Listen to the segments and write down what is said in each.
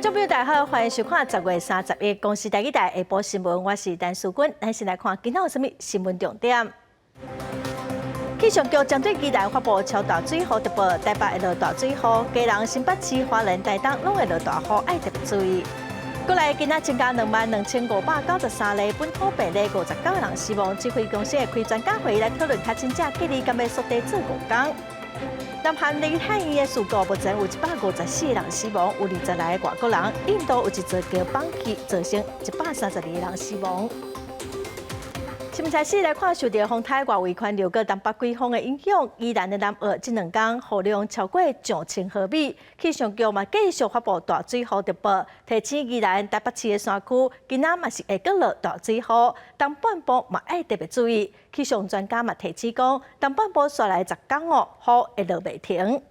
眾朋友大家好，歡迎收看10月31公視台語台下晡新聞，我是陳淑君。咱先來看今仔有啥物新聞重點。氣象局針對宜蘭發布超大水雨特報，台北會落大水雨，基隆、新北市、花蓮、台東攏會落大雨，愛特別注意。過來今仔增加22,593例本土病例，59個人死亡。指揮中心會開專家會議來討論確診者隔離敢欲縮短做5工。南韓梨泰院的事故，目前有154個人死亡，有20來個外國人。印度有一座橋崩去，造成132個人死亡。新聞開始來看，受著風颱外圍環流佮東北季風的影響，宜蘭的南澳這兩工雨量超過上千毫米。氣象局嘛繼續發布大水雨特報，提醒宜蘭台北市的山區，今仔嘛是會閣落大水雨，東半部嘛愛特別注意。氣象專家嘛提醒講，東半部紲來10工哦，雨會落袂停。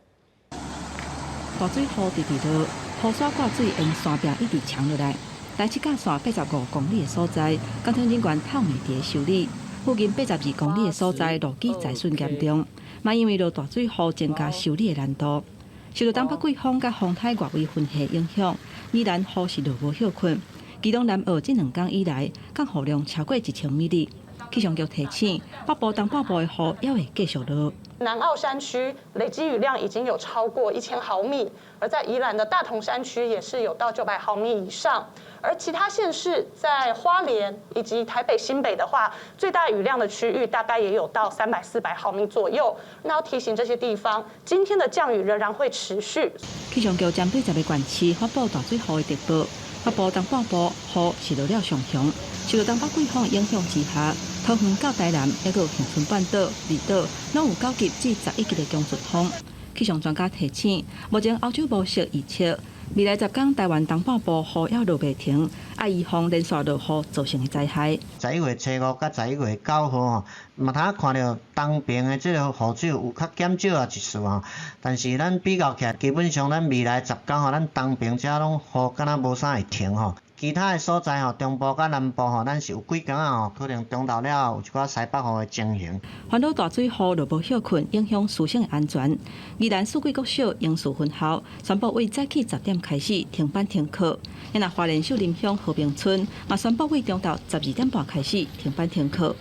大水雨直直落，雨傘掛水沿山壁一直沖落來。台七甲線85公里的所在，工程人員透暝佇咧修理。附近82公里的所在，路基災損嚴重，嘛因為落大水雨增加修理的難度。受著東北季風佮風颱外圍雲系影響，宜蘭雨是落無歇睏。其中南澳這兩工以來，降雨量超過1000 mm。氣象局提醒，北部東半部的雨猶會繼續落。南澳山區累積雨量已經有超過1000毫米，而在宜蘭的大同山區也是有到900毫米以上。而其他縣市在花蓮以及台北新北的話，最大雨量的區域大概也有到300、400毫米左右。那要提醒這些地方，今天的降雨仍然會持續。氣象局針對10個縣市發布大水雨的特報，北部東半部雨是落了上強，受著東北季風影響之下，桃園到台南，抑閣有恆春半島、離島，攏有9級至11級的強陣風。氣象專家提醒，目前歐洲模式預測，未來10工台灣東半部雨猶落袂停，愛預防連續落雨造成的災害。11月初5佮11月9號吼，嘛通看著東邊的這個雨水有較減少啊一絲吼，但是咱比較起來，基本上咱未來十工吼，咱東邊遮攏雨敢若無啥會停吼。其他的所在吼，中部佮南部吼，咱是有幾工仔吼，可能中晝了後有一寡西北雨的情形。煩惱大水雨落無歇睏，影響師生的安全。宜蘭四季國小英樹分校宣布為早起10點開始停班停課。若花蓮秀林鄉和平村嘛宣布為中晝12點半開始停班停課。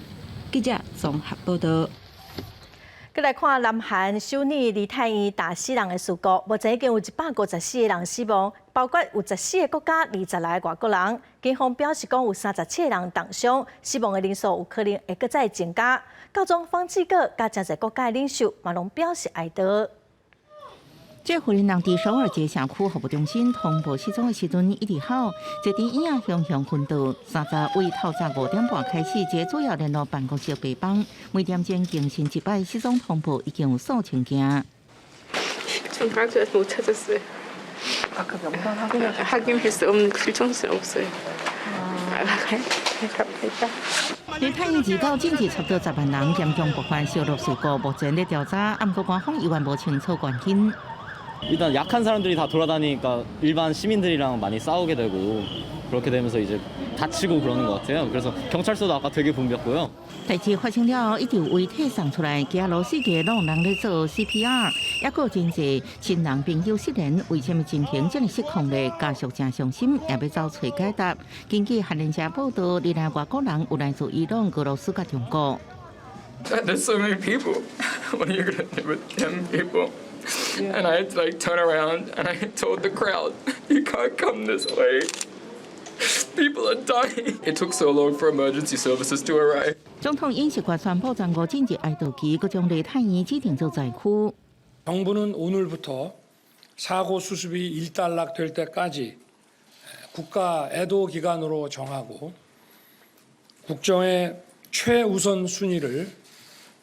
記者綜合報道。閣來看南韓首爾梨泰院打死人的事故，目前已經有154個人死亡，包括有14個國家、20來個外國人。警方表示講有37個人重傷，死亡的人數有可能會閣再增加。教宗方濟各佮誠濟國家的領袖嘛攏表示哀悼。這婦人佇首爾一個社區服務中心通報失蹤的時陣，一直哭，坐佇椅仔雄雄昏倒。30為透早5點半開始，這個主要聯絡辦公室白房，每點鐘更新一擺失蹤通報，已經有數千件。 전화를 못 찾았어요. 아까 명단 확인을 확인할 수 없는 그 정신 없어요. 갑니다. 梨泰院29進前差不多10萬人嚴重爆發燒錄事故，目前咧調查，毋過官方猶原無清楚原因。 일단 약한 사람들이 다 돌아다니니까 일반 시민들이랑 많이 싸우게 되고 그렇게 되면서 이제 다치고 그러는 것 같아요. 그래서 경찰서도 아까 되게 붐볐고요. 代誌發生了後，一直有遺體送出來，街路四界攏有人咧做 CPR，抑閣有真濟親人朋友失聯，為啥物情形這麼失控咧？家屬誠傷心，也欲走揣解答。根據韓聯社報道，二來外國人有來自伊朗、俄羅斯佮中國。 There's so many people. What are you gonna do with 10 people? And I had to like turn around and I told the crowd, "You can't come this way. People are dying." It took so long for emergency services to arrive. 總統尹錫悅宣布全國進入哀悼期，閣將梨泰院指定做災區。 정부는 오늘부터 사고 수습이 일단락될 때까지 국가 애도 기간으로 정하고 국정의 최우선 순위를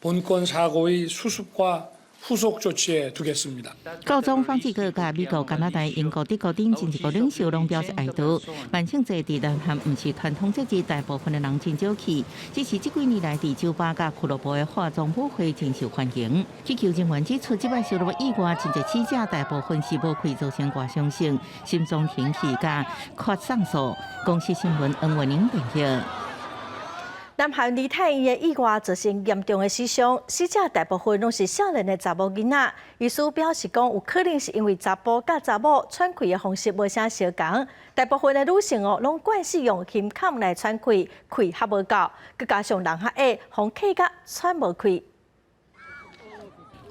본건 사고의 수습과 후속 조치에 두겠습니다. 教宗方濟各佮美國、加拿大、英國、德國等真濟國領袖攏表示哀悼。萬聖節佇南韓毋是傳統節日，大部分的人真少去，只是這幾年來佇酒吧佮俱樂部的化妝舞會真受歡迎。氣球人員指出，這擺燒錄意外，真濟死者大部分是無開造成外傷性心臟停氣佮缺氧素。公視新聞黃文玲編譯。南韓梨泰院的意外造成嚴重的死傷，死者大部分攏是少年的查某囡仔。醫師表示講，有可能是因為查埔佮查某喘氣的方式無啥相仝，大部分的女性哦，攏慣勢用胸坎來喘氣，氣較無夠，閣加上人較矮，予卡甲喘無氣。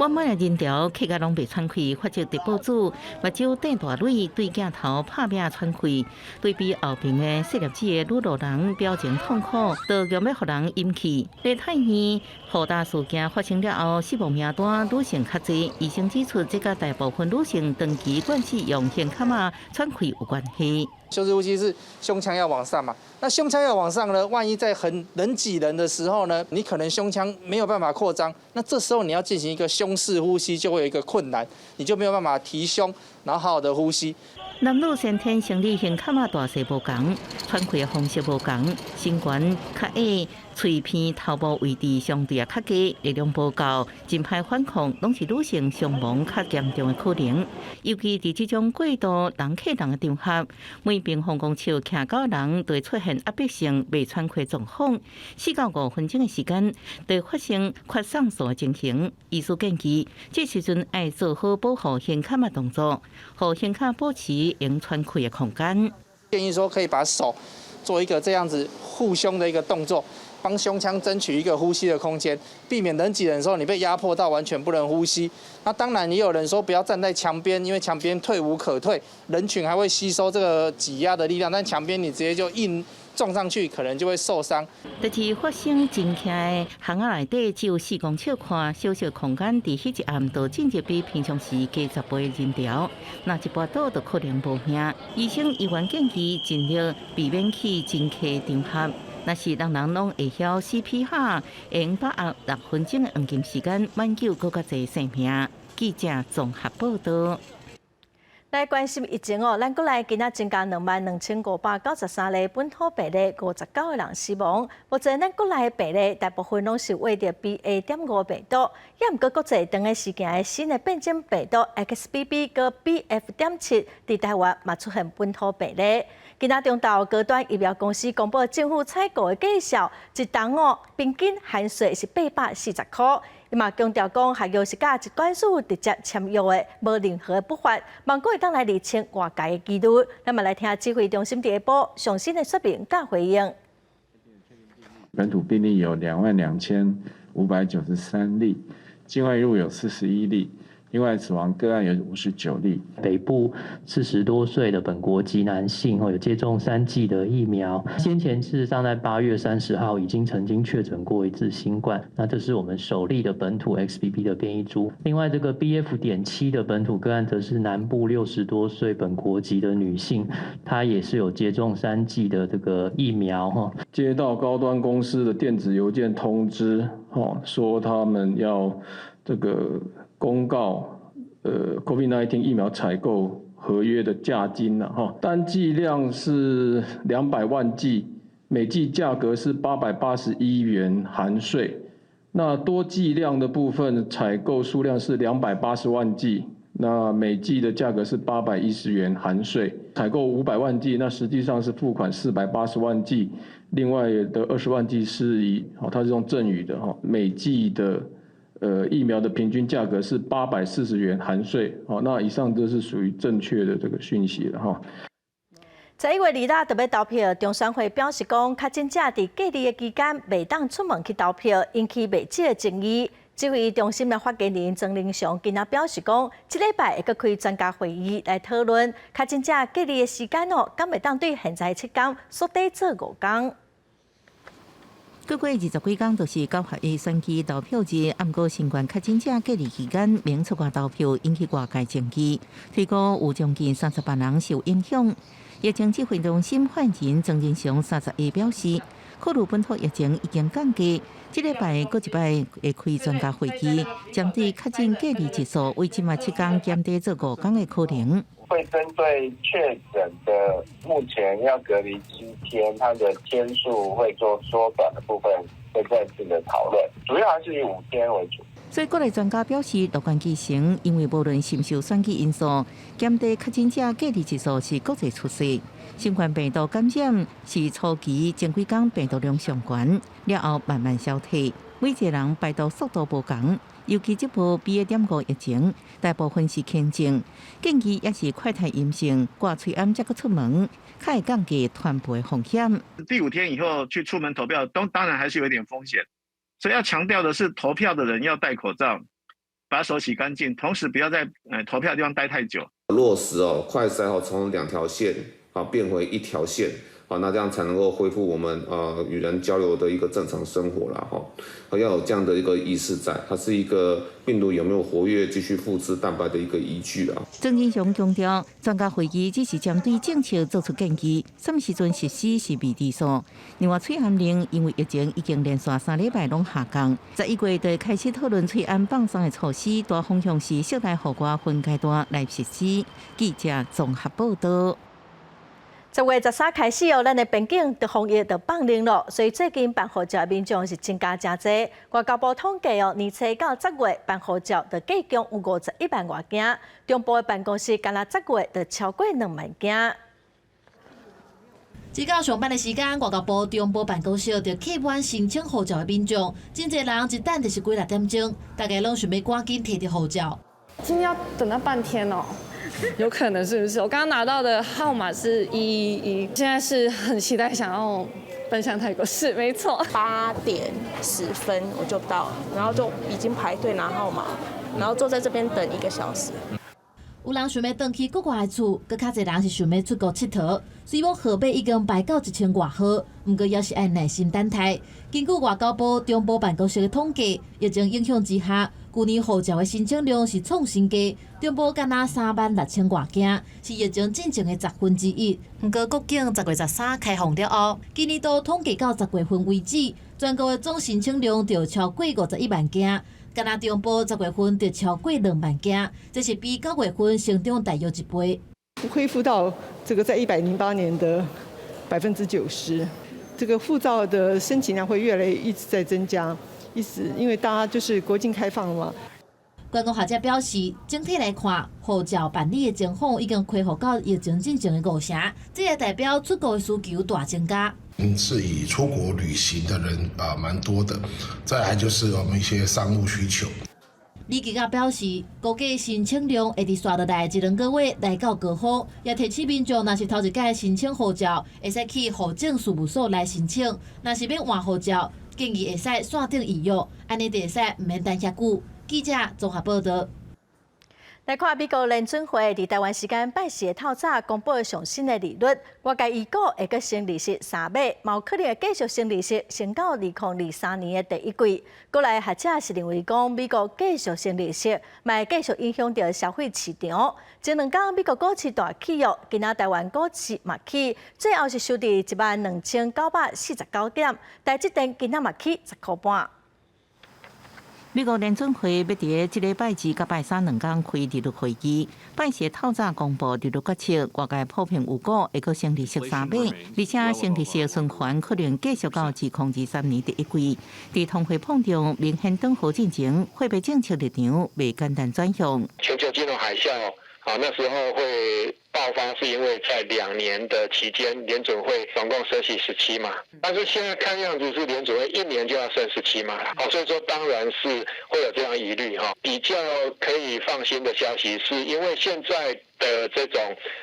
滿滿的人潮，卡甲攏袂喘氣，發出直播主目睭瞪大蕊，對鏡頭拍拚喘氣。對比後爿的細粒子的女路人表情痛苦，都欲予人飲氣。梨泰院互打事件發生了後，死亡名單女性較濟。醫生指出，這佮大部分女性長期慣勢用胸坎仔喘氣有關係。胸式呼吸是胸腔要往上嘛？那胸腔要往上呢？萬一在很人擠人的時候呢，你可能胸腔沒有辦法擴張，那這時候你要進行一個胸式呼吸，就會有一個困難，你就沒有辦法提胸，然後好好的呼吸。男女先天生理胸坎仔大細無仝，喘氣的方式無仝，身懸較矮，喙鼻頭部位置相對也較低，力量無夠，真歹反抗，攏是女性傷亡較嚴重的可能。尤其佇這種過度人擠人的場合，每平方公尺徛九人，就會出現壓迫性袂喘氣狀況。4到5分鐘的時間，就會發生缺酸素的情形。醫師建議，這時陣愛做好保護胸坎的動作，予胸坎保持用喘氣的空間。建議說可以把手做一個這樣子護胸的一個動作，幫胸腔爭取一個呼吸的空間，避免人擠人的時候你被壓迫到完全不能呼吸。那當然也有人說不要站在牆邊，因為牆邊退無可退，人群還會吸收這個擠壓的力量，但牆邊你直接就硬撞上去，可能就會受傷。但是發生真崎的巷仔內底只有4公尺寬，小小空間，佇彼一暗就進入比平常時加10倍人潮，若一跋倒就可能無命。醫生依然建議盡量避免去真崎場合。若是人人攏會曉 CPR，會用把握6分鐘的黃金時間，挽救閣較濟性命。記者綜合報道。來關心疫情哦，咱國內今仔增加22,593例本土病例，59個人死亡。目前咱國內的病例大部分攏是穢著 BA.5病毒，也毋過國際長時間的新的變種病毒 XBB 佮 BF.7佇台灣嘛出現本土病例。今仔中晝高端疫苗公司公布政府採購的價數，一筒哦平均含稅是840塊。伊嘛強調講，合約是佮疾管署直接簽約的，無任何不法。望閣會當來釐清外界的疑慮。咱嘛來聽指揮中心下晡上新的說明佮回應。本土病例有22,593例，境外移入有41例。另外，死亡個案有59例。北部40多歲的本國籍男性，有接種3劑的疫苗。先前事實上在8月30號已經曾經確診過一次新冠，那這是我們首例的本土 XBB 的變異株。另外，這個 BF.7的本土個案，則是南部60多歲本國籍的女性，她也是有接種三劑的這個疫苗。哈，接到高端公司的電子郵件通知，說他們要這個公告，COVID-19 疫苗採購合約的價金了哈，單劑量是200萬劑，每劑價格是881元含稅。那多劑量的部分採購數量是280萬劑，那每劑的價格是810元含稅。採購500萬劑，那實際上是付款480萬劑，另外的20萬劑是以，哦，它是用贈與的哈，每劑的疫苗的平均價格是840元含稅，好，那以上都是屬於正確的這個訊息了哈。11月2日就欲投票，中選會表示講，確診者佇隔離的期間袂當出門去投票，引起袂少的爭議。指揮中心的發言人莊人祥今仔表示講，這禮拜會閣開專家會議來討論確診者隔離的時間哦，敢會當對現在7天縮短做5天。閣過20幾工就是9合1選舉投票日，毋過新冠確診者隔離期間免出外投票，引起外界爭議。推估有將近38人受影響。疫情指揮中心發言人莊人祥31表示，考慮本土疫情已經降低，這禮拜閣一擺會開專家會議，針對確診隔離日數為這馬7天減低做5天的可能。會針對確診的目前要隔離7天，它的天數會做縮短的部分，會再次的討論，主要還是以5天為主。所以國內專家表示，樂觀其成，因為無論是毋是有選舉因素，減低確診者隔離日數是國際趨勢。新冠病毒感染是初期前幾工病毒量上懸，了後慢慢消退。每一個人排毒速度無仝，尤其這波 BA.5疫情，大部分是輕症，建議也是快篩陰性，掛喙罨才閣出門，較會降低傳播風險。第五天以後去出門投票，都當然還是有點風險。所以要強調的是，投票的人要戴口罩，把手洗乾淨，同時不要在投票的地方待太久。落實哦，快篩哦，從兩條線啊變回一條線，好，那這樣才能夠恢復我們與人交流的一個正常生活啦，哈，要有這樣的一個意識在，它是一個病毒有沒有活躍、繼續複製蛋白的一個依據啊。曾金雄強調，專家會議只是針對政策做出建議，什麼時陣實施是未知數。另外，喙罨令因為疫情已經連續3禮拜攏下降，11月就開始討論喙罨放鬆的措施，大方向是室內戶外分階段來實施。記者綜合報道。 10月13開始哦，咱的邊境的防疫就放寬咯，所以最近辦護照的民眾是增加誠濟。外交部統計哦，年初到10月辦護照就計共有51萬外件，中部的辦公室干焦10月就超過2萬件。直到上班的時間，外交部中部辦公室就客滿申請護照的民眾，真濟人一等就是幾若點鐘，大家攏想欲趕緊提著護照。今天要等到半天哦。有可能是不是？我剛剛拿到的號碼是111，現在是很期待想要奔向泰國，是沒錯。8點10分我就到，然後就已經排隊拿號碼，然後坐在這邊等1個小時。有人想欲轉去國外的厝，閣較濟人是想欲出國𨑨迌。雖講號碼已經排到1000外號，毋過猶是愛耐心等待。根據外交部中部辦公室的統計，疫情影響之下，舊年護照的申請量是創新低，中部干焦3萬6千外件，是疫情進前的1/10。毋過國境10月13開放了後，今年度統計到10月份為止，全國的總申請量就超過51萬件。干焦中部10月份就超過2萬件，這是比9月份成長大約一倍。恢復到這個在108年的90%，這個護照的申請量會越來越一直在增加，意思因為大家就是國境開放了嘛。觀光學者表示，整體來看，護照辦理的情況已經恢復到疫情進前的五成，這也代表出國的需求大增加。是以出國旅行的人啊，蠻多的。再來就是我們一些商務需求。李吉亞表示，估計申請量會佇紲落來一兩個月來到高峰，也提醒民眾，若是頭一擺申請護照，會使去戶政事務所來申請；若是欲換護照，建議會使線頂預約，按呢就會使毋免等遐久。記者綜合報道。來看美國聯準會佇台灣時間拜四的透早公布上新的利率，外界預估會閣升利息3碼，嘛有可能會繼續升利息，升到2023年的第一季。國內學者是認為講，美國繼續升利息，嘛會繼續影響著消費市場。前兩工美國股市大起哦，今仔台灣股市嘛起，最後是收佇12,949點，台積電今仔嘛起10塊半。美國聯準會欲佇這禮拜二佮拜三兩工開利率會議，拜四透早公布利率決策，外界普遍預估會閣升利息3碼，而且升利息循環可能繼續到2023年第一季。佇通貨膨脹明顯轉好進前，貨幣政策立場袂簡單轉向。全球金融海嘯啊，那時候會爆發，是因為在2年的期間，聯準會總共升息17碼，但是現在看樣子是聯準會一年就要升17碼了，好，所以說當然是會有這樣疑慮哈。比較可以放心的消息，是因為現在的這種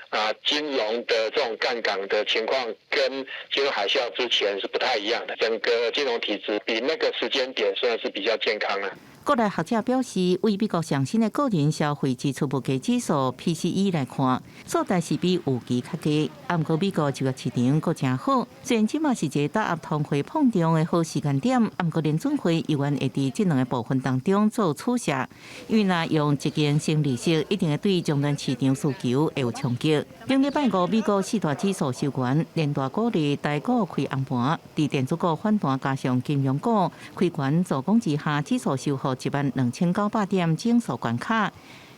啊金融的這種槓桿的情況，跟金融海嘯之前是不太一樣的，整個金融體制比那個時間點算是比較健康了。國內學者表示，為美國上新的個人消費支出物價指數 PCE 來看，數字是比預期較低。毋過美國就業市場閣誠好，雖然這馬是一個打壓通貨膨脹的好時間點，毋過聯準會猶原會佇這兩個部分當中做取捨，因為若用一根升利息，一定會對終端市場需求會有衝擊。頂禮拜五，美國四大指數收懸，連帶鼓勵台股開紅盤，佇電子股反彈加上金融股開懸做攻之下，指數收予12,900點整數關卡。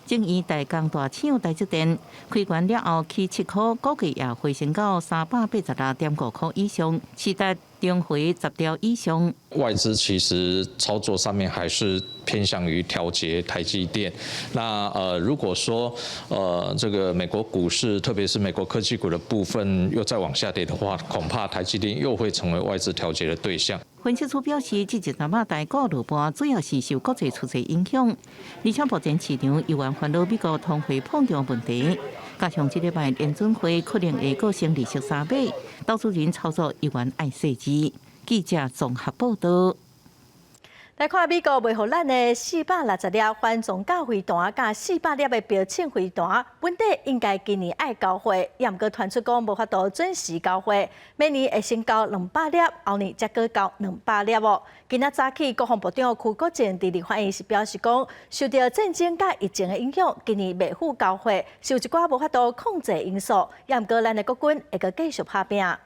正以大江大廠台積電開關了後起7塊，股價也回升到386.5塊以上，市值重回10兆以上。外資其實操作上面還是偏向於調節台積電。那如果說這個美國股市，特別是美國科技股的部分又再往下跌的話，恐怕台積電又會成為外資調節的對象。分析師表示，這一陣仔台股落盤，主要是受國際趨勢影響，而且目前市場猶原煩惱美國通貨膨脹問題，加上這禮拜聯準會可能會閣升利息3碼，投資人操作猶原愛細緻。記者綜合報道。來看美國賣予咱的460粒反裝甲飛彈，佮400粒的標槍飛彈，本底應該今年愛交貨，也毋過傳出講無法度準時交貨，明年會先交200粒，後年才閣交200粒哦。今仔早起，國防部長邱國正佇立法院是表示講，受著戰爭佮疫情的影響，今年袂赴交貨，受一寡無法度控制因素，也毋過咱的國軍會閣繼續拍拚。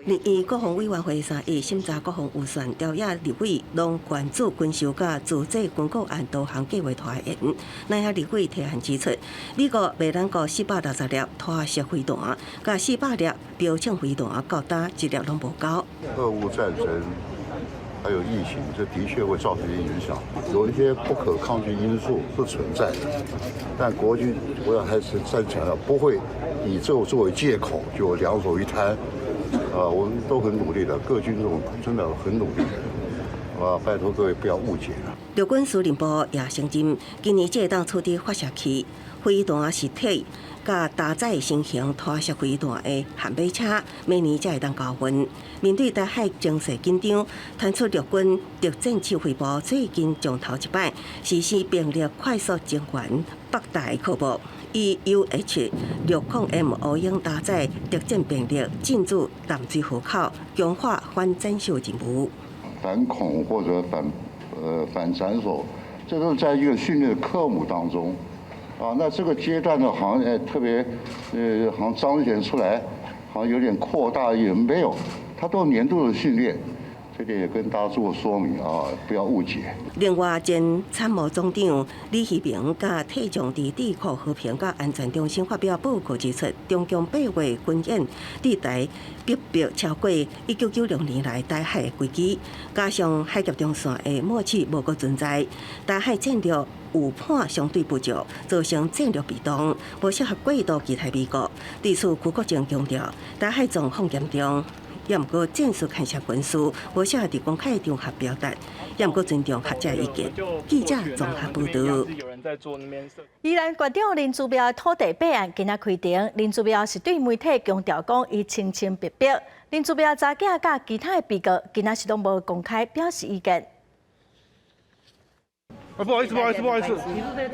立院國防委員會三日審查國防預算，朝野立委攏關注軍售佮自製軍購案多項計劃拖延。那遐立委提案指出，美國賣咱國460粒拖式飛彈，佮400粒標槍飛彈，到今一粒攏無交。俄烏戰爭還有疫情，這的確會造成一些影響，有一些不可抗拒因素是存在的。但國軍，我要還是再強調，不會以這作為借口就兩手一攤。啊，我們都很努力的，各軍種真的很努力。啊，拜託各位不要誤解了。陸軍司令部也承認，今年這當處理發射器飛彈實體，佮搭載新型拖式飛彈的悍馬車，明年才會當交運。面對台海情勢緊張，傳出陸軍特戰指揮部最近將頭一擺實施兵力快速增援北台科目，以 UH-60M 烏鷹搭載特戰兵力進駐淡水河口，強化反斬首任務。反恐或者反斬首，這都是在一個訓練的科目當中。啊，那這個階段呢，好像特別，好像彰顯出來，好像有點擴大，也沒有，它都年度的訓練，這點也跟大家做說明啊，不要誤解。另外，前參謀總長李希明佮退將佇智庫和平佮安全中心發表報告指出，中共8月軍演佇台逼迫超過1996年來台海的危機，加上海峽中線的默契無閣存在，台海戰略預判相對不足，造成戰略被動，無適合過度期待美國。對此，邱國正強調，台海狀況嚴重，也毋過戰術牽涉軍事，無適合佇公開場合表達，也毋過尊重學者意見。記者綜合報道。宜蘭縣長林姿妙土地弊案今仔開庭，林姿妙是對媒體強調講，伊清清白白。林姿妙查囝佮其他的被告，今仔是攏無公開表示意見。啊，不好意思，不好意思，不好意思，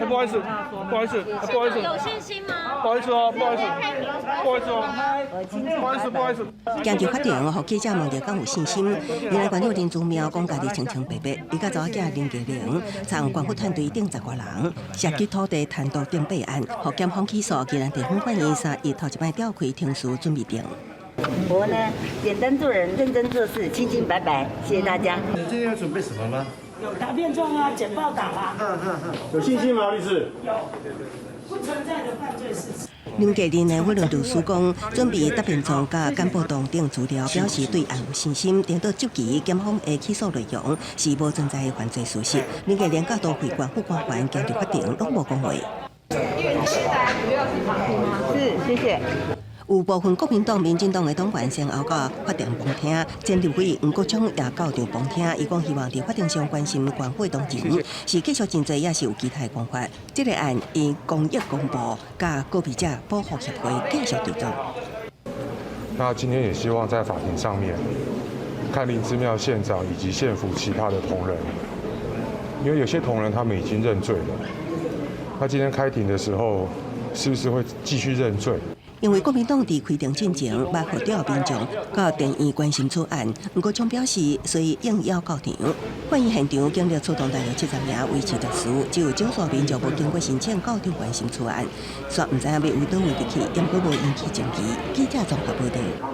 不好意思，不好意思，不好意思。有信心嗎？不好意思哦，不好意思，不好意思哦，不好意思，不好意思。行入法庭，予記者問著敢有信心？宜蘭縣長林姿妙講家己清清白白，伊佮查某囝林家玲，參縣府團隊等十外人，涉及土地貪瀆等弊案，予檢方起訴。宜蘭地方法院三日頭一擺調開庭序準備庭。我呢，簡單做人，認真做事，清清白白。謝謝大家。你今天要準備什麼嗎？有答辯狀啊，簡報打啊。有信心嗎，律師？有，不存在的犯罪事實。林家玲的委任律師講，準備答辯狀佮簡報狀等資料，表示對案有信心。顛倒質疑檢方的起訴內容是無存在的犯罪事實。林家玲佮都會縣府官員行入法庭，攏無講話。是，謝謝。有部分國民黨、民進黨的黨員先後到法庭旁聽，前立委黃國昌也到場旁聽。伊講希望佇法庭上關心縣府當前是繼續真濟，抑是有其他的講法。這個案以公益公布，佮告密者保護協會繼續對決。那今天也希望在法庭上面看林姿妙縣長以及縣府其他的同仁，因為有些同仁他們已經認罪了。那今天開庭的時候，是不是會繼續認罪？因為國民黨佇開庭進前捌呼召民眾到電院關心此案，毋過蔣表示雖應邀到場。法院現場警力出動大約70名維持秩序，只有少數民眾無經過申請到場關心此案，煞毋知影欲為佗位入去，毋過無引起爭議。記者綜合報導。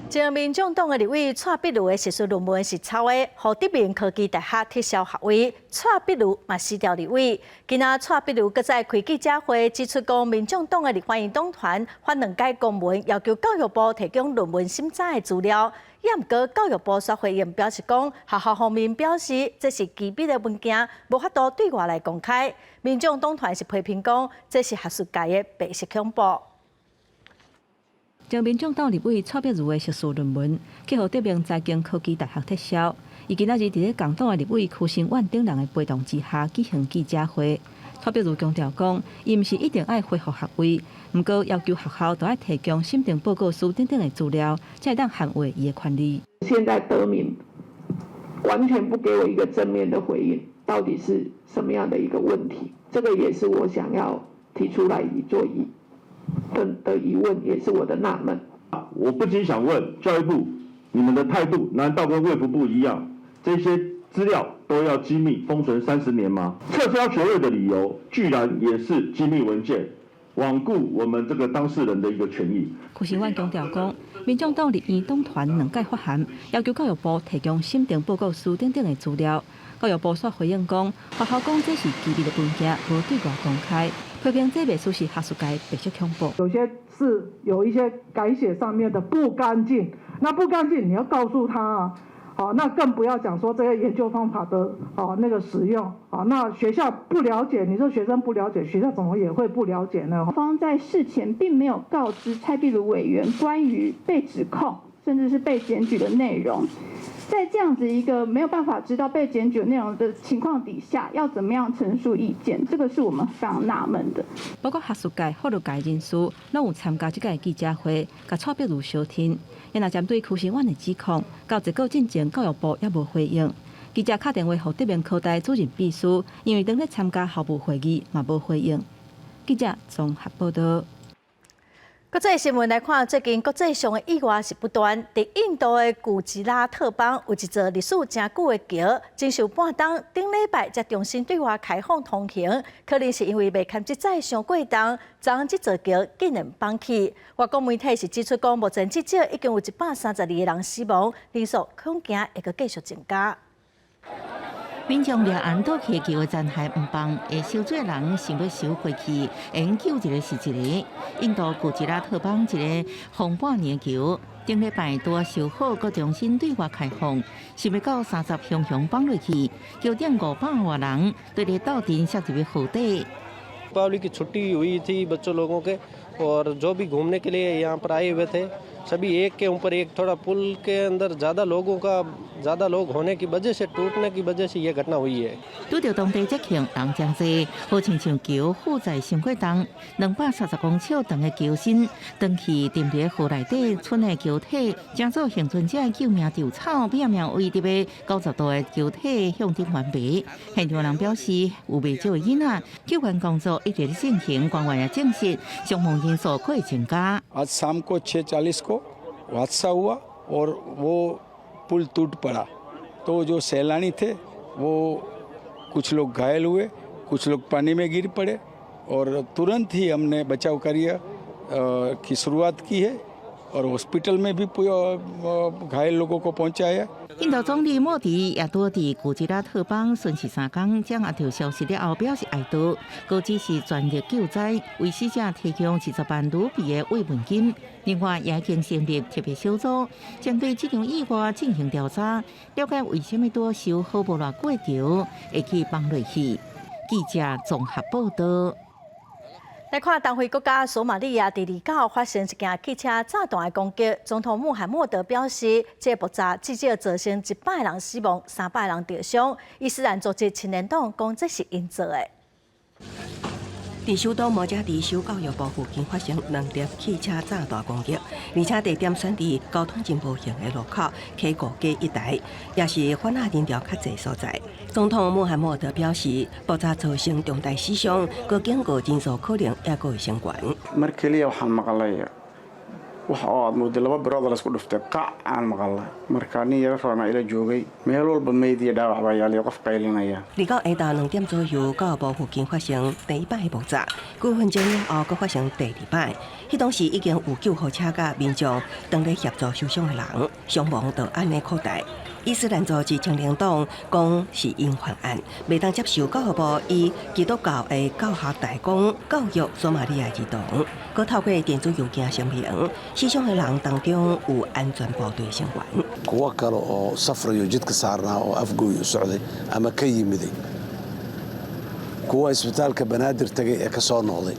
前民眾黨的立委蔡壁如的碩士論文是抄的，予德明科技大學撤銷學位，蔡壁如嘛辭掉立委。今仔蔡壁如閣再開記者會，指出講民眾黨的立法院黨團發兩改公文，要求教育部提供論文審查的資料。也毋過教育部煞回應表示講，學校方面表示這是機密的文件，無法度對外來公開。民眾黨團是批評講，這是學術界的白色恐怖。前民眾黨立委蔡壁如的碩士論文，去予德明財經科技大學撤銷。伊今仔日佇咧共黨的立委柯興萬等人的陪同之下舉行記者會。蔡壁如強調講，伊毋是一定愛恢復學位，毋過要求學校都愛提供審定報告書等等的資料，才會當捍衛伊的權利。現在德明完全不給我一個正面的回應，到底是什麼樣的一個問題？這個也是我想要提出來以做疑的疑問，也是我的納悶。我不禁想問教育部，你們的態度難道跟衛福部一樣？這些資料都要機密封存30年嗎？撤銷學位的理由，居然也是機密文件，罔顧我們這個當事人的一個權益。柯興萬強調講，民眾黨立院黨團兩改發函，要求教育部提供審定報告書等等的資料。教育部煞回應講，學校講這是機密的文件，無對外公開。批評這袂輸是學術界白色恐怖。有些是有一些改寫上面的不乾淨，那不乾淨你要告訴他啊，好，那更不要講說這些研究方法的哦那個使用啊，那學校不了解，你說學生不了解，學校怎麼也會不了解呢？方在事前並沒有告知蔡壁如委員關於被指控甚至是被檢舉的內容。在這樣子一個沒有辦法知道被檢舉內容的情況底下，要怎麼樣陳述意見？這個是我們非常納悶的。包括學術界、法律界人士，攏有參加這個記者會，共蔡壁如相挺。也若針對柯興萬的指控，到結果進前教育部猶無回應。記者敲電話予德明科大主任秘書，因為當咧參加校務會議，嘛無回應。記者綜合報導。國際新聞來看，最近國際上的意外是不斷。佇印度的古吉拉特邦有一座歷史誠久的橋，經受半冬，頂禮拜才重新對外開放通行。可能是因為袂堪這載傷過重，昨這座橋竟然崩去。外國媒體是指出講，目前至少已經有132個人死亡，人數恐驚會閣繼續增加。民眾掠岸倒去橋的殘骸毋放，會燒水的人想欲收過去，會用救一个是一个。印度古吉拉特邦一个風半年橋，頂禮拜拄仔修好，閣重新對外開放，想袂到三十雄雄崩落去，橋頂500外人對咧鬥陣摔入去河底。 दीपावली की छुट्टी हुई थी बच्चों लोगों के और जो भी घूमने के लिए यहाँ पर आए हुए थे, सभी एक के ऊपर एक, थोड़ा पुल के अंदर ज़्यादा लोगों का, ज़्यादा लोग होने की वजह से, टूटने की वजह से ये घटना हुई है。拄著當地節慶，人誠濟，好親像橋負載傷過重，230公尺長的橋身，長期沉佇河內底，賰的橋體，成做倖存者的救命稻草，拼命圍佇欲90度的橋體向頂懸爬。現場人表示，有袂少的囡仔，救援工作一直咧進行，官員也證實傷亡人數會增加。 आज शाम को 6:40 को हादसा हुआ और वो पुल टूट पड़ा, तो जो सैलानी थे वो कुछ लोग घायल हुए, कुछ लोग पानी में गिर पड़े और तुरंत ही हमने बचाव कार्य की शुरुआत की है और हॉस्पिटल में भी घायल लोगों को पहुंचाया。印度總理莫迪也拄佇古吉拉特邦巡視3工，掌握著消息了後表示哀悼，閣指示全力救災，為死者提供20萬盧比的慰問金。另外，也已經成立特別小組，針對這場意外進行調查，了解為啥物拄修好無偌久的橋會去崩落去。記者綜合報導。來看東非國家索馬利亞，佇29號發生一件汽車炸彈的攻擊。總統穆罕默德表示，這個爆炸至少造成100人死亡，300人著傷。伊斯蘭組織青年黨講這是𪜶做的。佇首都摩加迪修教育部附近發生兩粒汽車炸彈攻擊，而且地點選佇交通真無閒的路口溪谷街一帶，也是反阿人潮較濟所在。總統穆罕默德表示，爆炸造成重大死傷，閣警告人數可能猶閣會升懸。 Mar keliya waxaan maqlay wax oo aad moodo laba birood la isku dhuftay qac aan maqalnay. Marka nin yaro roona ila joogay, meel walba meyd iyo dhaawac baa yaal iyo qof qaylinaya. 29下晝2點左右，教育部附近發生第一擺爆炸，幾分鐘了後，閣發生第二擺。彼當時已經有救護車佮民眾當咧協助受傷的人，傷亡就按呢擴大。伊斯蘭組織青年黨講是𪜶犯案，袂當接受教育部以基督教的教學大綱教育索馬利亞兒童。閣透過電子郵件聲明，死傷的人當中有安全部隊成員。 Kuwo kale oo safrayo jidka saarnaa oo Afgooy u socday ama ka yimiday, kuwa isbitaalka Banaadir tagay ee ka soo noqday,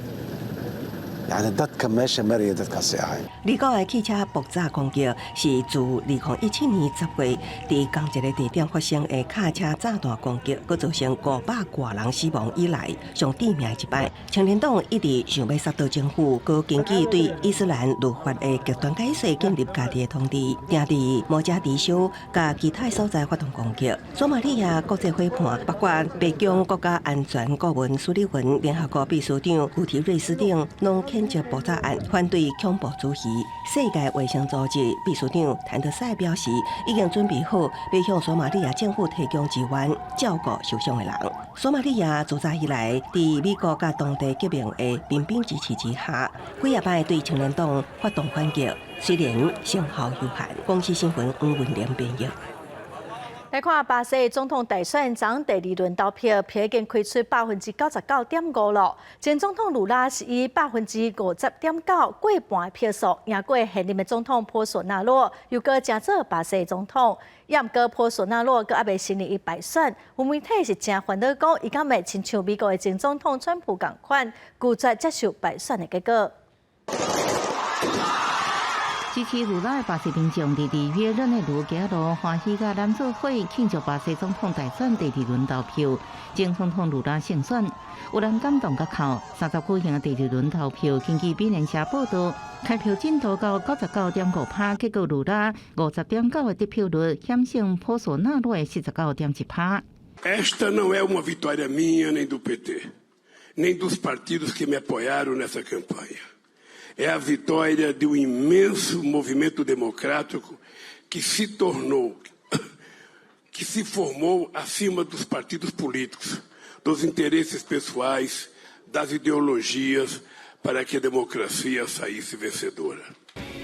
yacni dadka meesha maraya dadkaasi ahayn. 29的汽車爆炸攻擊是自2017年10月佇仝一个地點發生的卡車炸彈攻擊，閣造成500外人死亡以來，上致命的一擺。青年黨一直想欲殺倒政府，閣根據對伊斯蘭律法的極端解釋建立家己的統治，定佇摩加迪修佮其他所在發動攻擊。索馬利亞國際夥伴，包括白宮國家安全顧問蘇利文、聯合國秘書長古提瑞斯等，攏譴責爆炸案，反對恐怖主義。世界衛生組織秘書長譚德塞表示，已經準備好欲向索馬利亞政府提供支援，照顧受傷的人。索馬利亞自早以來，佇美國佮當地革命的民兵支持之下，幾仔擺對青年黨發動反擊，雖然成效有限。公視新聞黃文玲編譯。來看巴西總統大選昨第二輪投票，票已經開出99.5%咯。前總統盧拉是以50.9%過半的票數贏過現任的總統波索納羅，又閣成做巴西總統。也毋過波索納羅閣猶未承認伊敗選，有媒體是誠煩惱講，伊敢會親像美國的前總統川普仝款，拒絕接受敗選的結果。支持盧拉的巴西民眾佇里約熱內盧街路歡喜佮攬做伙慶祝巴西總統大選第二輪投票，前總統盧拉勝選，有人感動甲哭。30舉行的第二輪投票，根據美聯社報道，開票進度到99.5%，結果盧拉50.9的得票率，險勝波索納羅的49.1%。 Esta não é uma vitória minha nem do PT, nem dos partidos que me apoiaram nessa campanha. É a vitória de um imenso movimento democrático que se tornou, que se formou acima dos partidos políticos, dos interesses pessoais, das ideologias, para que a democracia saísse vencedora.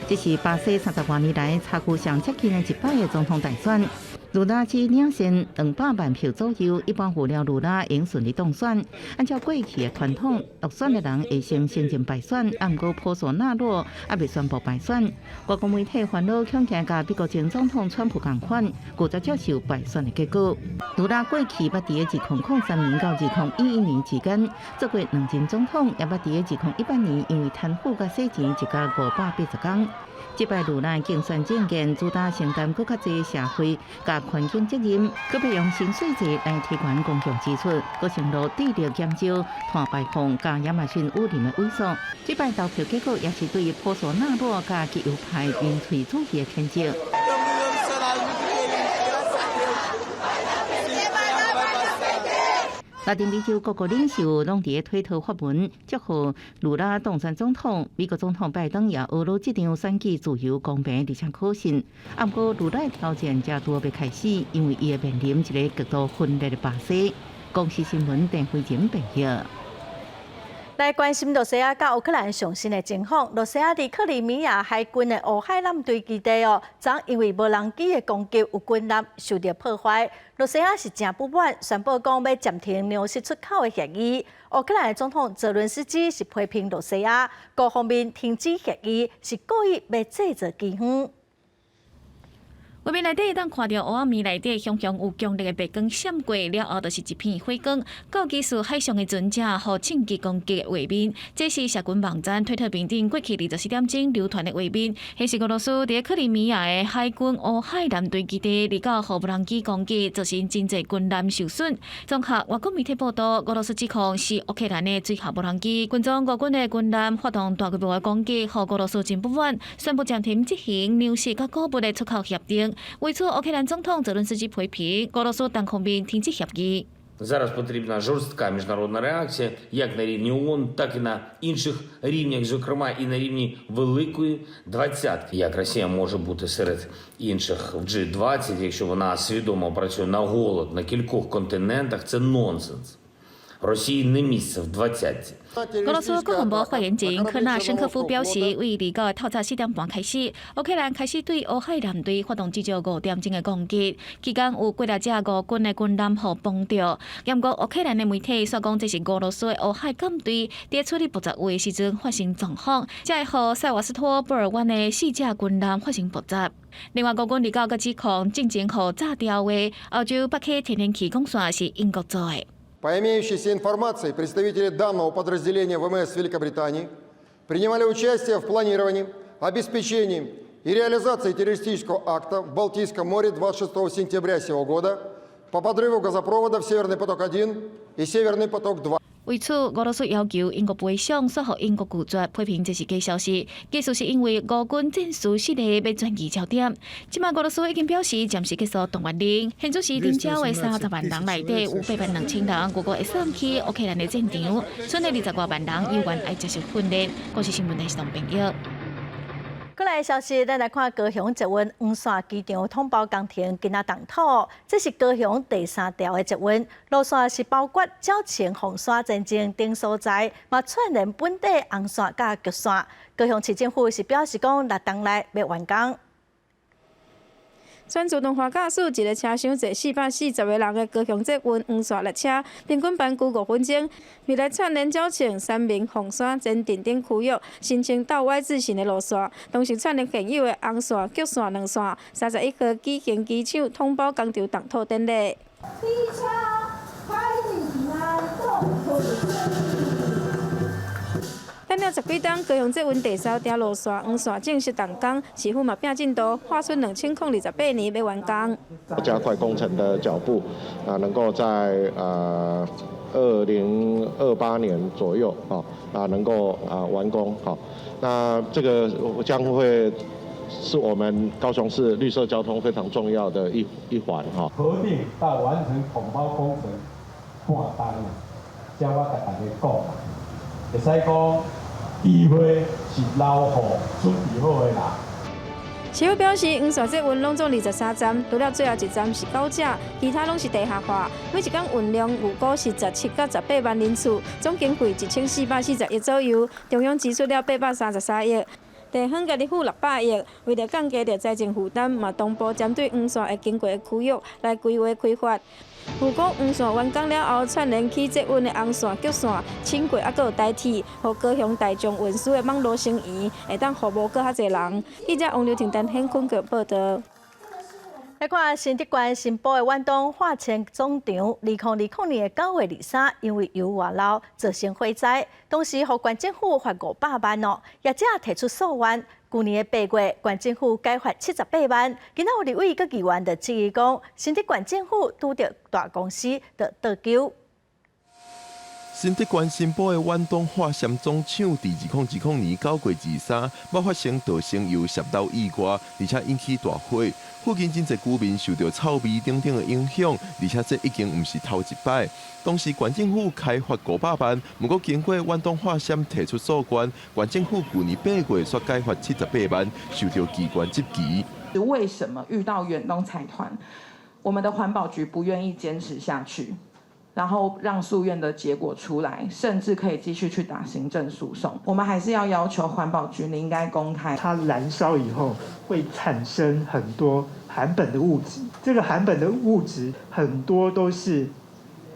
這是巴西30外年來差距上接近的一擺的總統大選。盧拉只領先200萬票左右，一般預料盧拉應順利當選。按照過去的傳統，落選的人會先承認敗選，毋過波索納羅猶未宣布敗選。外國媒體煩惱恐驚佮美國前總統川普仝款，拒絕接受敗選的結果。盧拉過去捌佇2003年到2011年之間做過兩任總統，也捌佇2018年因為貪腐佮洗錢一監580工。這擺盧拉競選政見主打承擔閣較濟社會佮環境責任，閣欲用新稅制來提懸公共支出，閣承諾致力減少碳排放佮亞馬遜雨林的萎縮。這擺投票結果也是對波索納羅佮極右派民粹主義的譴責。拉丁美洲各國領袖攏佇咧推特發文祝賀盧拉當選總統。美國總統拜登也呵咾這場選舉自由、公平而且可信。毋過盧拉的挑戰才拄欲開始，因為伊會面臨一个極度分裂的巴西。公視新聞鄧慧靜編譯。來關心羅西亞佮烏克蘭上新的情況。羅西亞佇克里米亞海軍的烏海艦隊基地哦，昨因為無人機的攻擊，有軍艦受著破壞。羅西亞是誠不滿，宣布講欲暫停糧食出口的協議。烏克蘭的總統澤倫斯基是批評羅西亞各方面停止協議，是故意欲製造饑荒。畫面內底會當看著烏暗暝內底，雄雄有強烈的白光閃過了後，就是一片火光。高技術海上的船隻予銃擊攻擊的畫面，這是社群網站推特面頂過去24點鐘流傳的畫面，彼是俄羅斯佇克里米亞的海軍烏海艦隊基地，二九予無人機攻擊，造成真濟軍艦受損。綜合外國媒體報道，俄羅斯指控是烏克蘭的水下無人機，軍裝俄軍的軍艦發動大規模的攻擊，予俄羅斯真不滿，宣布暫停執行糧食佮穀物的出口協定。為此，烏克蘭總統澤倫斯基批評俄羅斯單方面停止協議。 Зараз потрібна жорстка міжнародна реакція, як на рівні ООН, так і на інших рівнях, зокрема і на рівні Великої двадцятки. Як Росія може бути серед інших в G20, якщо вона свідомо працює на голод на кількох континентах, це нонсенс. Росії не місце в двадцятці. 俄羅斯國防部發言人科納申科夫表示，為29透早4點半開始，烏克蘭開始對烏海艦隊發動至少5點鐘的攻擊，期間有幾若隻俄軍的軍艦予碰著。毋過烏克蘭的媒體煞講，這是俄羅斯的烏海艦隊佇處理爆炸物的時陣發生狀況，才會予塞瓦斯托波爾灣的四隻軍艦發生爆炸。另外，俄軍29閣指控進前予炸掉的歐洲北溪天然氣管線是英國做的。 По имеющейся информации, представители данного подразделения ВМС Великобритании принимали участие в планировании, обеспечении и реализации террористического акта в Балтийском море 26 сентября сего года по подрыву газопроводов «Северный поток-1» и «Северный поток-2». 為此，俄羅斯要求英國賠償，煞予英國拒絕，批評這是假消息。其實是因為俄軍戰事失利，欲轉移焦點。這擺俄羅斯已經表示暫時結束動員令，現主時徵召的30萬人內底有8萬2千人，預估會送去烏克蘭的戰場，賰的20外萬人猶原愛接受訓練。國視新聞台是董編譯。過來消息，咱來看高雄捷運黃線機場統包工程今仔動土，這是高雄第三條的捷運路線，是包括鳥情、鳳山、前鎮等所在，嘛串聯本地紅線佮橘線。高雄市政府是表示講，6冬內欲完工。全自動化駕駛一个車廂坐440個人的高雄捷運黃線列車，平均班距5分鐘。未來串聯鳥情、三民、鳳山、前鎮等區域，形成倒 Y 字形的路線，同時串聯現有的紅線、橘線兩線。31號舉行機場統包工程動土典禮。第一車開平安動土。等了十幾冬，高雄捷運第三條路線黃線正式動工，市府嘛拼進度，喊出2028年欲完工。加快工程的腳步，啊，能夠在2028年左右，啊，能夠完工，好，那這個將會是我們高雄市綠色交通非常重要的一環，哈。核定到完成統包工程半冬，這我共大家講，會使講機會是留予準備好的人。市府表示，黃線捷運攏總23站，除了最後一站是九者，其他攏是地下化。每一工運量預估是17到18萬人次，總經費1440億左右，中央支出了833億。地方家己付600億，為著降低著財政負擔，嘛同步針對黃線會經過的區域來規劃開發。預估黃線完工了後，串聯起捷運的紅線、橘線、輕軌，猶閣有台鐵，予高雄大眾運輸的網路成員會當服務閣較濟人。記者王劉婷、陳顯坤報道。來看新竹縣新埔的遠東化纖總廠，2020年的9月23，因為油外漏造成火災，當時予縣政府罰500萬哦，業者提出訴願。舊年的8月，縣政府改罰78萬。今仔有立委佮議員就質疑講，新竹縣政府拄著大公司就倒勼。新竹縣新埔的遠東化纖總廠，佇2020年9月23，捌發生倒生油洩漏意外，而且引起大火。附近真濟居民受著臭味等等的影響，而且這已經毋是頭一擺。當時縣政府開罰500萬，毋過經過遠東化纖提出訴願，縣政府舊年8月煞改罰78萬，受著機關質疑。為什麼遇到遠東財團，我們的環保局不願意堅持下去？然後讓訴願的結果出來，甚至可以繼續去打行政訴訟。我們還是要要求環保局，你應該公開。它燃燒以後會產生很多含苯的物質，這個含苯的物質很多都是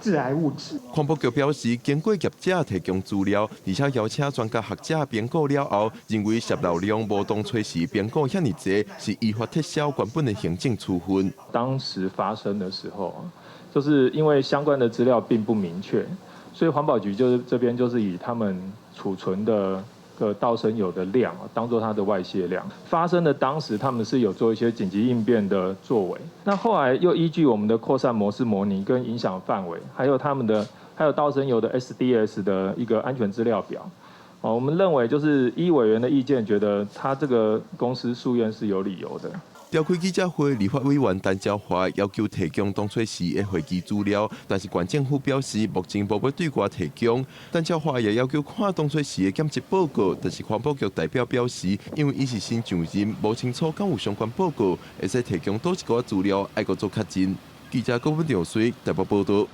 致癌物質。環保局表示，經過業者提供資料，而且邀請專家學者評估了後，認為洩漏量無當初時評估遐爾濟，是依法撤銷原本的行政處分。當時發生的時候，就是因為相關的資料並不明確，所以環保局就是這邊就是以他們儲存的個道砷油的量當做它的外洩量。發生的當時，他們是有做一些緊急應變的作為。那後來又依據我們的擴散模式模擬跟影響範圍，還有他們的還有道砷油的 SDS 的一個安全資料表，哦，我們認為就是依委員的意見，覺得他這個公司訴願是有理由的。召開記者會，立法委員陳昭華要求提供當初時的會議資料，但是縣政府表示目前無欲對外提供。陳昭華也要求看當初時的檢測報告，但是環保局代表表示，因為伊是新上任，無清楚敢有相關報告，會使提供佗一寡資料，愛閣做確認。記者郭文長水台北報道。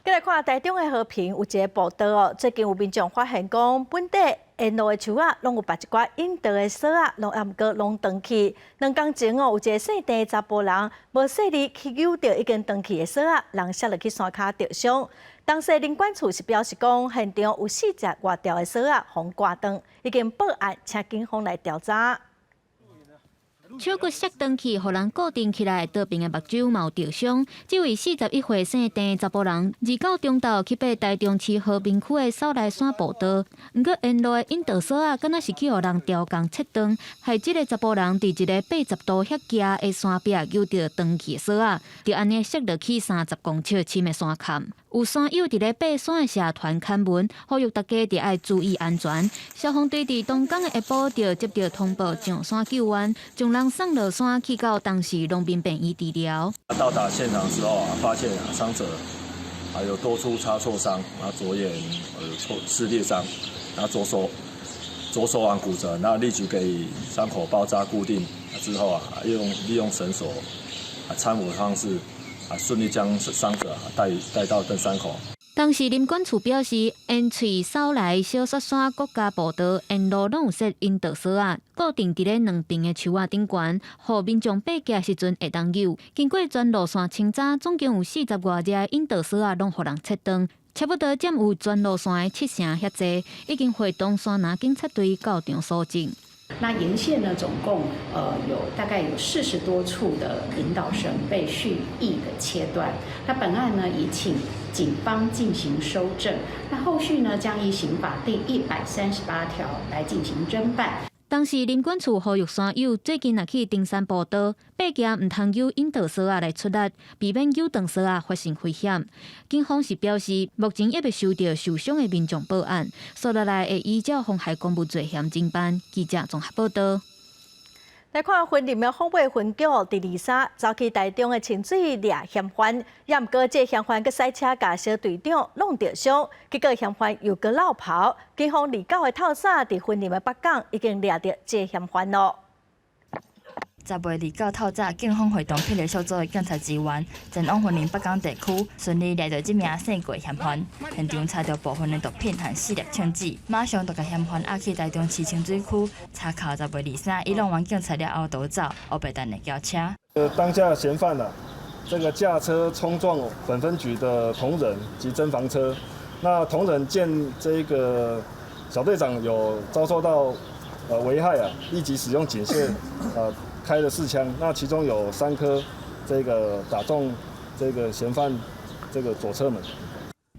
再來看台中的和平有一个步道哦，最近有民眾發現講，本地沿路的樹仔攏有縛一寡引導的索仔，攏猶毋過攏斷去。兩工前哦，有一个姓鄭的查埔人無細膩去搝著已經斷去的索仔，人摔落去山跤著傷。當時林管處是表示講，現場有四十外條的索仔予割斷，已經報案，請警方來調查。手骨摔斷去，予人固定起來，倒爿的目睭嘛有著傷。這位41歲姓鄭查埔人，29中晝去爬台中市和平區的叢內山步道，毋過沿路的引導索仔，敢若是去予人刁工切斷，害這个查埔人佇一个80度遐崎的山壁搝著斷去的索仔，就按呢摔落去30公尺深的山崁。有山友佇咧爬山的社團刊文，呼籲大家著愛注意安全。消防隊佇當工的下晡就接著通報上山救援，將人送落山去到當時農民病院治療。到達現場之後啊，發現傷者還有多處擦挫傷，啊左眼挫撕裂傷，然後左手腕骨折，那立即給予傷口包紮固定之後啊，利用繩索啊攙扶的方式啊，順利將傷者帶到登山口。當時林管處表示，沿翠叢內小雪山國家步道沿路攏有設引導索仔，固定佇咧兩爿的樹仔頂懸，予民眾爬行時陣會當搝。經過全路線清查，總共有40外隻引導索仔攏予人切斷，差不多佔有全路線的七成遐濟，已經會同山林警察隊到場搜證。那沿線呢，總共有大概有40多處的引導繩被蓄意的切斷。那本案呢，已請警方進行搜證。那後續呢，將依刑法第138條來進行偵辦。當時林管處呼籲山友最近若去登山步道，爬行毋通搝引導索仔來出力，避免搝斷索仔發生危險。警方是表示，目前猶未收著受傷的民眾報案，紲落來會依照妨害公務罪嫌偵辦。記者綜合報道。來看雲林的鳳尾分局，佇23走去台中的清水掠嫌犯，也毋過這嫌犯閣駛車共小隊長弄著傷，結果嫌犯又閣落跑。警方29的透早，佇雲林的北港已經掠著這嫌犯囉。 10月29透早，警方會同霹靂小組的警察支援，前往雲林北港地區，順利掠著這名姓郭嫌犯。現場查著部分的毒品和四粒槍子，馬上就共嫌犯押去台中市清水區查扣。10月23，伊弄完警察了後逃走，烏白等的轎車。當下嫌犯啊，這個駕車衝撞本分局的同仁及偵防車，那同仁見這個小隊長有遭受到危害啊，立即使用警械開了四槍，那其中有三顆這個打中這個嫌犯這個左車門。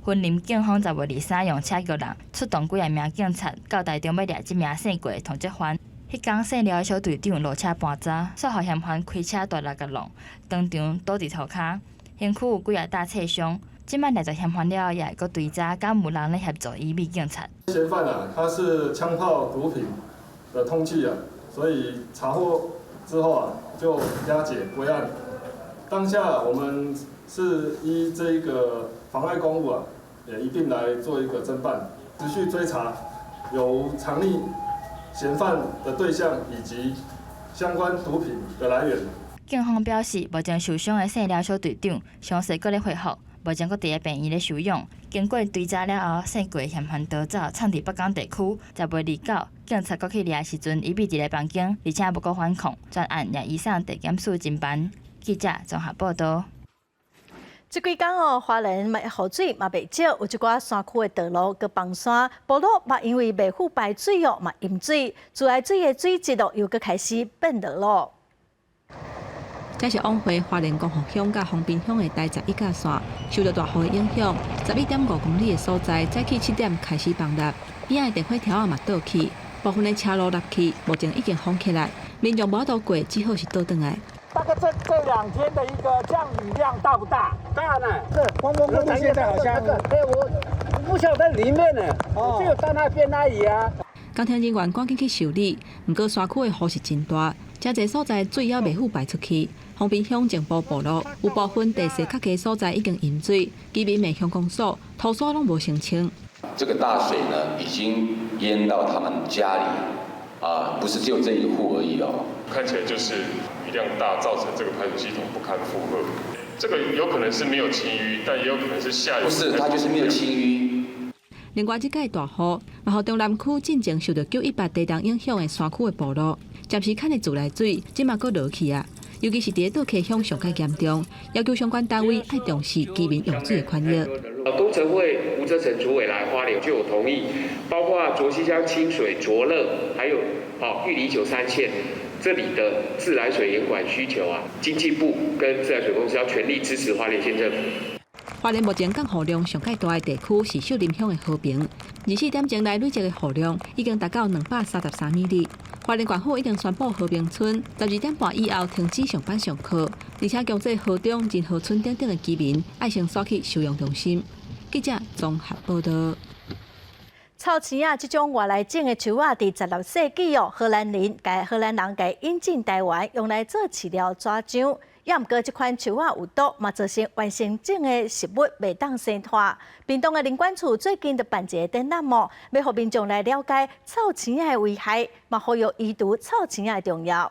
雲林警方10月23用車叫人出動幾若名警察到台中欲掠這名姓郭的通緝犯。彼工姓廖的小隊長落車盤查，煞予嫌犯開車大力共挵，當場倒佇塗跤，身軀有幾若道擦傷。這擺掠著嫌犯了後，也會閣追查，敢有人咧協助伊密警察。嫌犯啊，他是槍炮毒品的通緝啊，所以查獲之後啊，就押解歸案。當下我們是依這個妨礙公務啊，也一併來做一個偵辦，持續追查有藏匿嫌犯的對象以及相關毒品的來源。警方表示，目前受傷的姓廖小隊長傷勢閣咧恢復，目前閣佇咧病院咧休養。經過追查了後，姓郭嫌犯逃走，藏佇北港地區。10月29，警察閣去掠時陣，伊秘佇咧房間，而且無閣反抗，全案也移送地檢署偵辦。記者綜合報道。這幾工哦，花蓮嘛雨水嘛袂少，有一寡山區的道路閣崩山，部落嘛因為袂赴排水哦，嘛淹水，自來水的水質哦又閣開始變落咯。這是往回花蓮光復鄉佮豐濱鄉的台十一甲線，受到大雨的影響，11.5公里的所在，早起7點開始崩裂，邊仔的電火柱仔嘛倒去，部分的車路落去，目前已經封起來，民眾無法度過，只好是倒轉來。大概這2天的一個降雨量大不大？大呢。這光光公路現在好像，哎，我不曉得裡面呢，只有到那邊而已啊。工程人員趕緊去修理，毋過山區的雨是真大，誠濟所在水猶袂赴排出去。豐濱鄉前埔部落有部分地勢較低所在已經淹水，居民罵鄉公所投訴攏無成清。這個大水呢，已經淹到他們家裡，啊，不是只有這一戶而已哦。看起來就是雨量大，造成這個排水系統不堪負荷。這個有可能是沒有清淤，但也有可能是下雨。不是，它就是沒有清淤。另外，這擺大雨，嘛予中南區進前受到918地動影響的山區的部落，暫時崁的自來水，這馬閣落去啊。尤其是佇倒溪鄉上較嚴重，要求相關單位愛重視居民用水的權益。工程會吳澤成主委來花蓮就有同意，包括卓溪鄉清水、卓樂，還有玉里93線這裡的自來水延管需求啊，經濟部跟自來水公司要全力支持花蓮縣政府。花蓮目前降雨量上蓋大的地區是秀林鄉的和平，24點鐘內累積的雨量已經達到233 mm。花蓮縣府已經宣布和平村12點半以後停止上班上課，而且強制河中、仁和村等等的居民愛先徙去收容中心。記者綜合報道。臭青仔這種外來種的樹仔，佇16世紀哦，荷蘭人共引進台灣，用來做飼料紙漿。也毋過，這款樹仔有毒，嘛造成原生種的植物袂當生湠。屏東的林管處最近就辦一个展覽哦，欲予民眾來了解臭青仔的危害，嘛呼籲移除臭青仔的重要。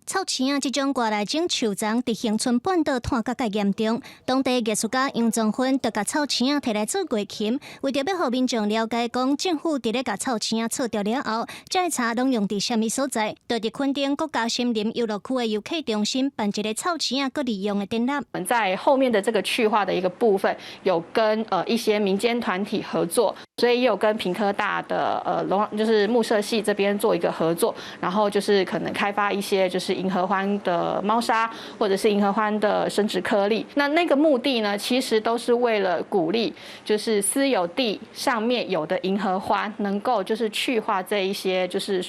臭青仔這種外來種樹叢，佇恆春半島湠甲蓋嚴重。當地藝術家楊宗芬就共臭青仔提來做月琴，為著欲予民眾了解講，政府佇咧共臭青仔鋤著了後，這个柴攏用佇啥物所在？就佇墾丁國家森林遊樂區的遊客中心辦一个臭青仔閣利用的展覽。我們在後面的這個去化的一個部分，有跟一些民間團體合作，所以也有跟屏科大的農就是木設系這邊做一個合作，然後就是可能開發一些就是銀合歡的貓砂，或者是銀合歡的生殖顆粒。那個目的呢，其實都是為了鼓勵，就是私有地上面有的銀合歡，能夠就是去化這一些就是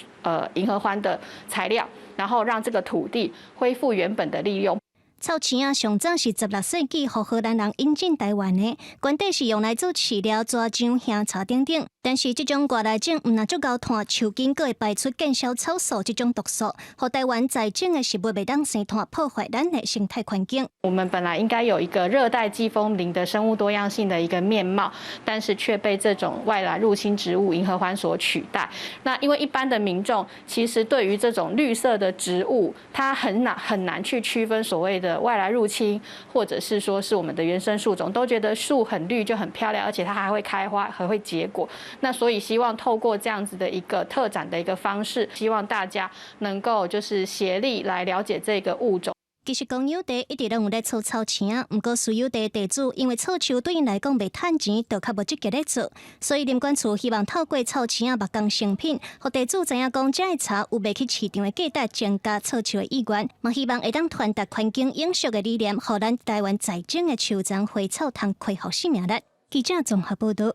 銀合歡的材料，然後讓這個土地恢復原本的利用。臭青仔上早是16世紀予荷蘭人引進台灣的，原底是用來做飼料、紙漿、香茶等等。但是這種外來種毋但足𠢕湠，樹根閣會排出見硝草素這種毒素，予台灣在種的植物袂當生湠，破壞咱的生態環境。我們本來應該有一個熱帶季風林的生物多樣性的一個面貌，但是卻被這種外來入侵植物銀合歡所取代。那因為一般的民眾其實對於這種綠色的植物，它很難很難去區分所謂的外來入侵，或者是說是我們的原生樹種，都覺得樹很綠就很漂亮，而且它還會開花，還會結果。那所以希望透過這樣子的一個特展的一個方式，希望大家能夠就是協力來了解這個物種。其實公有地一直攏有咧鋤臭青仔，毋過私有地地主因為鋤樹對𪜶來講袂趁錢，就較無積極咧做。所以林管處希望透過臭青仔木工成品，予地主知影講這个柴有賣去市場的價值，增加鋤樹的意願，嘛希望會當傳達環境永續的理念，予咱台灣在種的樹叢花草通恢復生命力。記者綜合報道。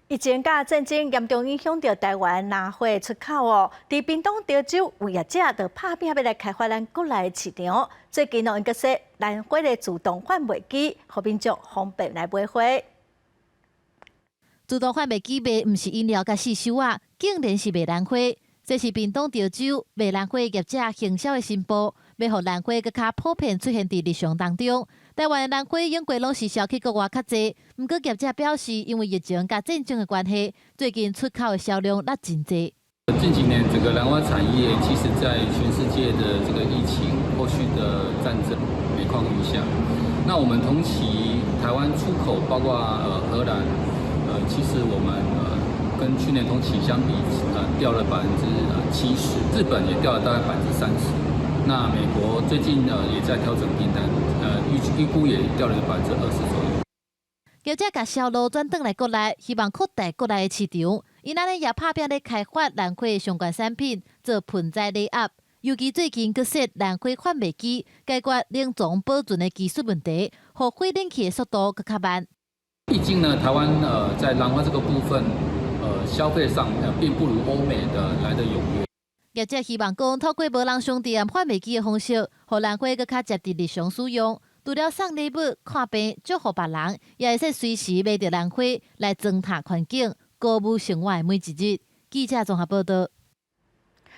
疫情佮戰爭嚴重影響著台灣蘭花出口哦。佇屏東潮州有業者就拍拚欲來開發咱國內市場。最近哦，𪜶閣說蘭花的自動販賣機，予民眾方便來買花。自動販賣機賣毋是飲料佮四收仔，竟然是賣蘭花。這是屏東潮州賣蘭花業者行銷的新步，欲予蘭花閣較普遍出現佇日常當中。台灣的蘭花永過攏是銷去國外較濟，毋過業者表示，因為疫情佮戰爭的關係，最近出口的銷量落真濟。近幾年，整個蘭花產業其實在全世界的這個疫情、後續的戰爭每況愈下。那我們同期台灣出口，包括荷蘭，其實我們跟去年同期相比，掉了70%，日本也掉了大概30%。那美國最近也在調整訂單，預估也掉了20%左右。業者共銷路轉轉來國內，希望擴大國內的市場。𪜶按呢也拍拚咧開發蘭花相關產品，做盆栽禮盒。尤其最近閣設蘭花販賣機，解決冷藏保存的技術問題，予花冷去的速度閣較慢。畢竟呢，台灣在蘭花這個部分，消費上並不如歐美的來得踴躍。業者希望講，透過無人商店販賣機的方式，予蘭花閣較接近日常使用。除了送禮物、看病、祝福別人，也會使隨時買著蘭花來裝飾環境，鼓舞生活的每一日。記者綜合報道。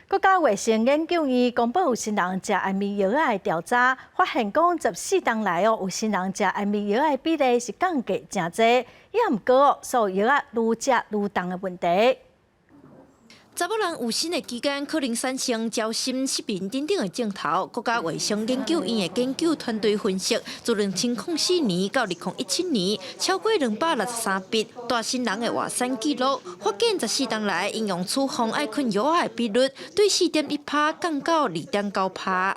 國家衛生研究院公布有心人食安眠藥的調查，發現講14冬來哦，有心人食安眠藥的比例是降低誠濟，也毋過所有藥仔愈食愈重的問題。查某人有身的期間，可能產生焦心、失眠等等的症頭。國家衛生研究院的研究團隊分析，自2004年到2017年，超過263筆大新人的活產記錄，發現14冬來應用處方愛睏藥的比率，對4.1趴降到2.9趴。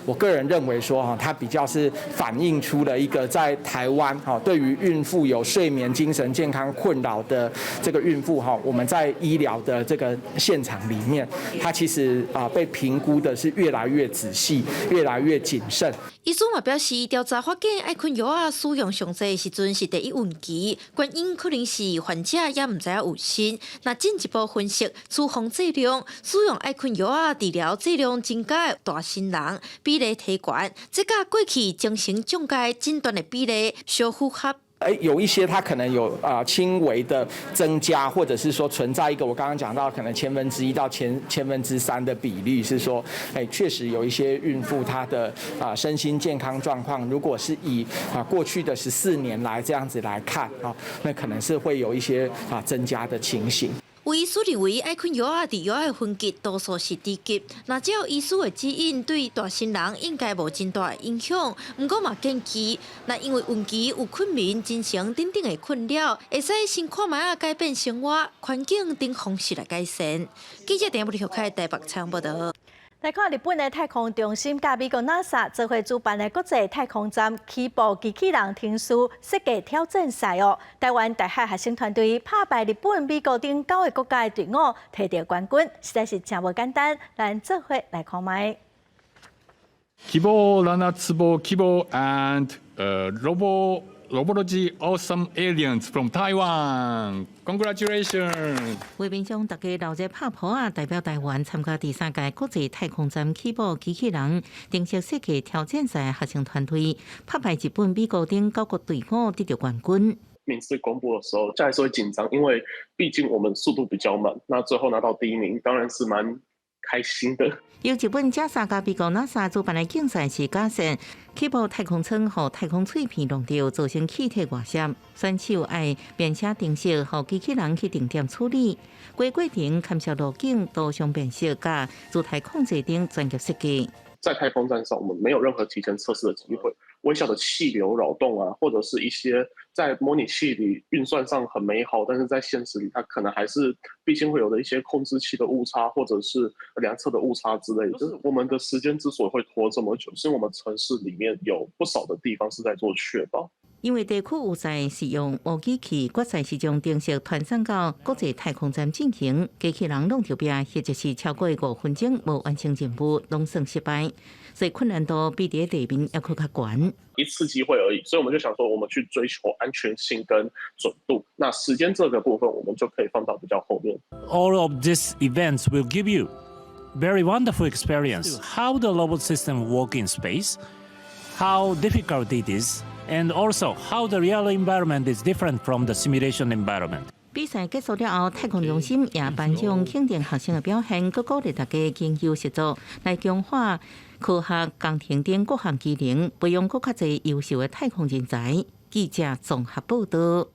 我個人認為說，哈，它比較是反映出了一個在台灣，哈，對於孕婦有睡眠、精神健康困擾的這個孕婦，哈，我們在醫療的這個現場裡面，它其實啊被評估的是越來越仔細、越來越謹慎。醫師嘛表示，調查發現愛睏藥仔使用上濟的時陣是第一孕期，原因可能是患者猶毋知影有身。若進一步分析，處方劑量使用愛睏藥仔治療劑量增加的大新人比例提懸，這佮過去精神障礙診斷的比例相符合。哎，有一些它可能有啊輕微的增加，或者是說存在一個我剛剛講到可能千分之一到千分之三的比例，是說，哎，確實有一些孕婦她的啊身心健康狀況，如果是以啊過去的14年來這樣子來看啊，那可能是會有一些啊增加的情形。有醫師認為，愛睏藥仔佇藥仔的分級多數是低級，若照醫師的指引，對大新人應該無真大的影響。毋過嘛建議，若因為孕期有困眠、精神等等的困擾，會使先看覓仔改變生活環境等方式來改善。記者鄭布利開台北採訪報道。來看日本的太空中心佮美國 NASA 做伙主辦的國際太空站起步機器人程式設計挑戰賽哦，台灣大學學生團隊拍敗日本、美國等九個國家的隊伍，提著冠軍，實在是誠無簡單。咱做伙來看覓。希望七つ希望 and Robology Awesome Aliens from Taiwan. Congratulations! 畫面中，大家留熱拍噗仔，代表台灣參加第三屆國際太空站起步機器人程式設計挑戰賽學生團隊，拍敗日本、美國等九國隊伍，得著冠軍。名次公布的時候，就還是會緊張，因為畢竟我們速度比較慢。那最後拿到第一名，當然是蠻開心的。由日本 JAXA 佮美國 NASA 主辦的競賽是假設起步太空艙予太空碎片弄著，造成氣體外洩，選手愛編寫程式，予機器人去定點處理。規過程牽涉路徑、圖像辨識、佮姿態控制等專業設計。在太空站上，我們沒有任何提前測試的機會。微小的氣流擾動啊，或者是一些在模擬器裡運算上很美好，但是在現實裡它可能還是畢竟會有的一些控制器的誤差，或者是量測的誤差之類的。就是我們的時間之所以會拖這麼久，是因為我們程式裡面有不少的地方是在做確保。因為地區預賽是用模擬器，決賽是將程式傳送到國際太空站進行，機器人弄著壁，或者是超過5分鐘無完成任務，攏算失敗，所以困難度比佇地面猶閣較懸。一次機會而已，所以我們就想說，我們去追求安全性跟準度。那時間這個部分，我們就可以放到比較後面。 All of these events will give you very wonderful experience how the robot system work in space, how difficult it is, and also how the real environment is different from the simulation environment. 比賽結束了後，太空中心也頒獎肯定學生的表現，閣鼓勵大家研究實作，來強化科學工程等各項技能，培養閣較濟優秀的太空人才。記者綜合報道。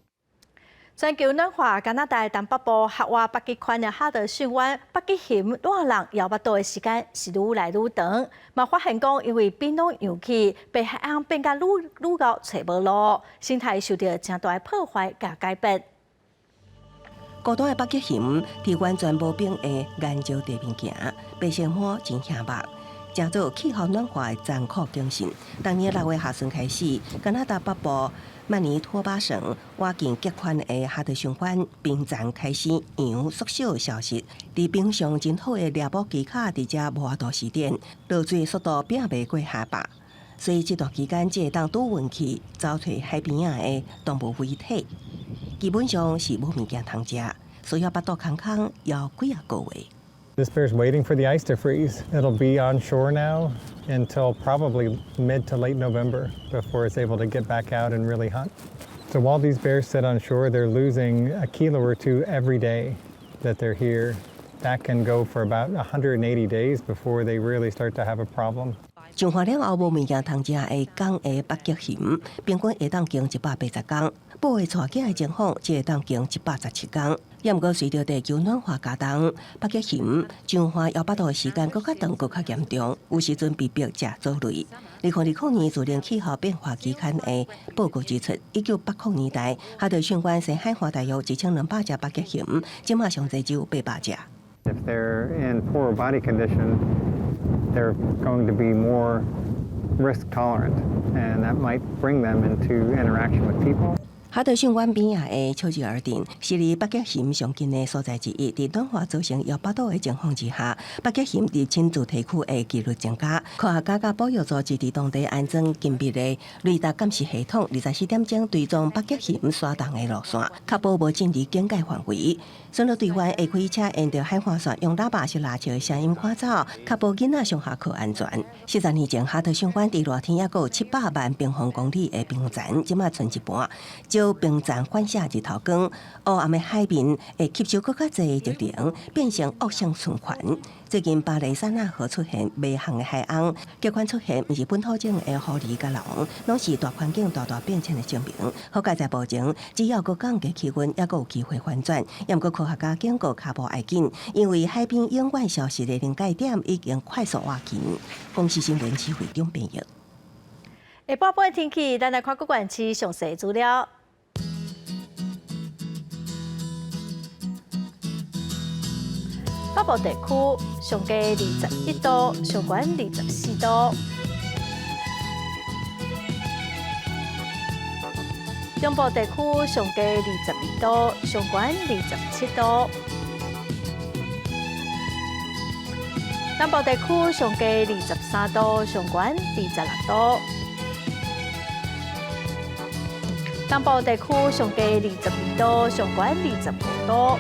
全球暖化，加拿大東北部峽灣北極圈的哈德遜灣，北極熊賴人枵腹肚的時間是愈來愈長。嘛發現講，因為冰攏融去，白海岸變甲愈愈𠢕揣無路，生態受著誠大的破壞佮改變。孤單的北極熊佇完全無冰的岩石地面行，白色毛真顯目。成做氣候暖化的殘酷警訊。當年6月下旬開始，加拿大北部曼尼托巴省倚近極圈的哈德遜灣冰層開始羊縮小消失，佇冰上真好的獵捕技巧佇遮無法度施展，落水速度拚袂過下巴，所以這段期間只會當拄運氣找揣海邊仔的動物遺體，基本上是無物件通食，需要腹肚空空猶幾仔個月。 This bear's waiting for the ice to freeze. It'll be on shore now until probably mid to late November before it's able to get back out and really hunt. So while these bears sit on shore, they're losing a kilo or two every day that they're here. That can go for about 180 days before they really start to have a problem. 上岸了後無物件通食的公的北極熊，平均會當經180工；母的帶囝的情況，只會當經117工。也毋過隨著地球暖化加重，北極熊上岸枵腹肚的時間閣較長、閣較嚴重，有時陣被迫食藻類。2020年自然氣候變化期刊的報告指出，1980年代哈德遜灣西海岸大約1200隻北極熊，這馬上濟只有800隻。 If they're in poorer body condition, they're going to be more risk tolerant, and that might bring them into interaction with people. 哈德遜灣邊仔的丘吉爾鎮是離北極熊上近的所在之一。佇暖化造成枵腹肚的情況之下，北極熊入侵住宅區的幾率增加。科學家佮保育組織佇當地安裝精密的雷達監視系統，24點鐘追蹤北極熊徙動的路線，確保無進入警戒範圍。巡邏隊員會開車沿著海岸線，用喇叭式拉車的聲音趕走，確保囡仔上下課安全。40年前，哈德遜灣佇熱天猶閣有700萬平方公里的冰層，這馬賰一半。照冰層反射日頭光，黑暗的海面會吸收閣較濟熱能，變成惡性循環。最近巴黎塞納河出現迷航的海鷗，極圈出現毋是本土種的狐狸佮狼，攏是大環境大大變遷的證明。好佳哉目前，只要閣降低氣溫，猶閣有機會反轉。也毋過科學家警告跤步愛緊，因為海冰永遠消失的臨界點已經快速倚近。公視新聞指揮中編譯。下晡半天氣，咱來看各縣市詳細資料。北部地區上低21度，上懸24度。中部地區上低22度，上懸27度。南部地區上低23度，上懸26度。東部地區上低22度，上懸25度。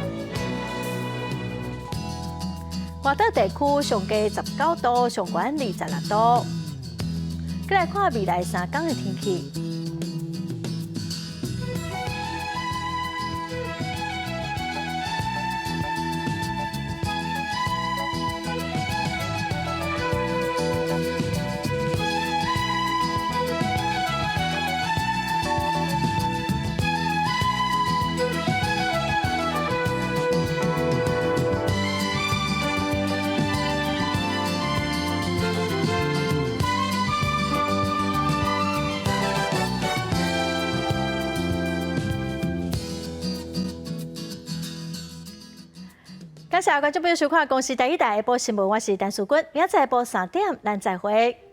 外島地區上低19度，上懸26度。閣來看未來3天的天氣。感謝觀眾朋友收看《公視第一台》下晡新聞，我是陳淑君，明仔載下晡3點，咱再會。